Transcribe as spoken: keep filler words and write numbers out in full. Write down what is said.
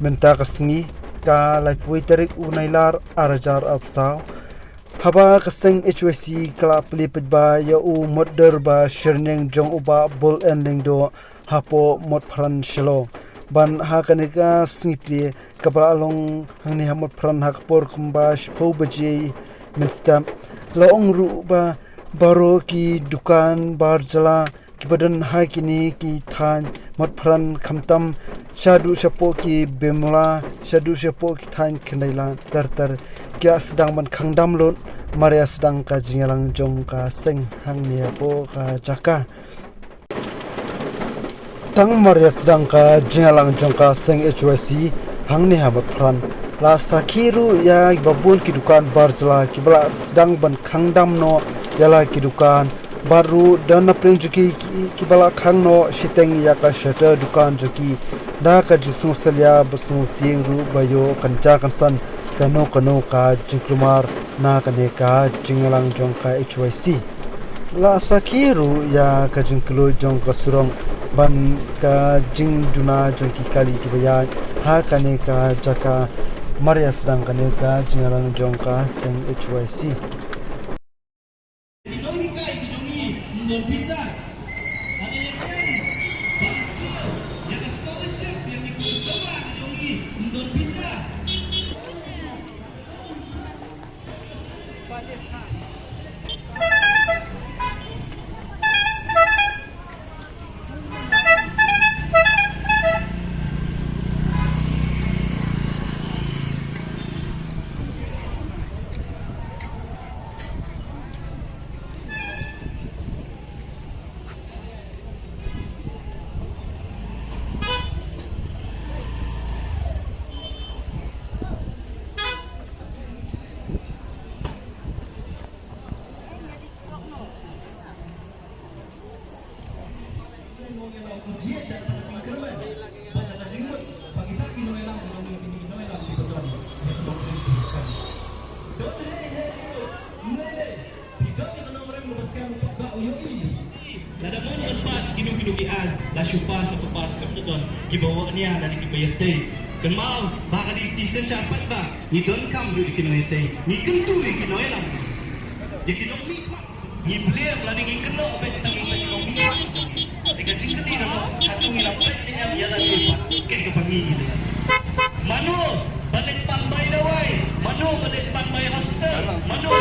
Mynta ka sngi, ka laiphew tarik u Nailar arhajar arphew saw, haba ka seng H Y C ka la plie paidbah ïa u mot dur ba shyrniang jong u Bah Bul N Lyngdoh hapoh Motphran Shillong. Ban ha kane ka sngi plie kaba la long hangne ha Motphran ha ka por kumba shiphew baje mynstep, la ong ruh ba baroh ki dukan bar jylla kiba don ha kine ki thaiñ Motphran khamtam shaduh shapoh ki Bimla, shaduh shapoh ki thaiñ Khyndailad ter ter ki la sdang ban khang dam lut mar ïa sdang ka jingïalang jong ka seng hangne hapoh ka jaka. Tang mar ïa sdang ka jingïalang jong ka seng H Y C hangne ha Motphran, la sakhi ruh ïa kiba bun ki dukan bar jylla kiba la sdang ban khang dam noh ïa la ki dukan. Bad ruh don na pdeng jong ki, ki, kiba la khang noh shiteng ïa ka shutter dukan jong ki da ka jingsngewsih ïa ba sngewtieng ruh ba ïoh kan ja kan san kano kano ka jingkulmar na kane ka jingïalang jong ka H Y C. La sakhi ruh ïa ka jingkylluid jong ka surok ban ka jingduna jong ki kali kiba ïaid ha kane ka jaka mar ïa sdang kane ka jingïalang jong ka seng H Y C. Ki nonghikai ki jong ngi ym don pisa. Haba ïa kren ban siew ïa ka scholarship ïa ki khynnah samla ki jong ngi ym don pisa. Lada mon ban pass kino kino ki aiñ, la shu pass, ym pass kam don kiba wad nia lane kiba ïatei. Kynmaw ba ka dei shisha paidbah, ngi donkam ruh ïa ki nongïatei, ngi kyntu ïa ki nongïalam, ïa ki nongmihkhmat. Ngi blame lane ngi kynnoh beit tang ïa ki nongmihkhmat. Te ka jingkylli ka long, hato ngi la peit ïa la ki pat, ken kaba ngi ngi leh. Mano ba leit pan bai dawai, mano ba leit pan bai hospital, mano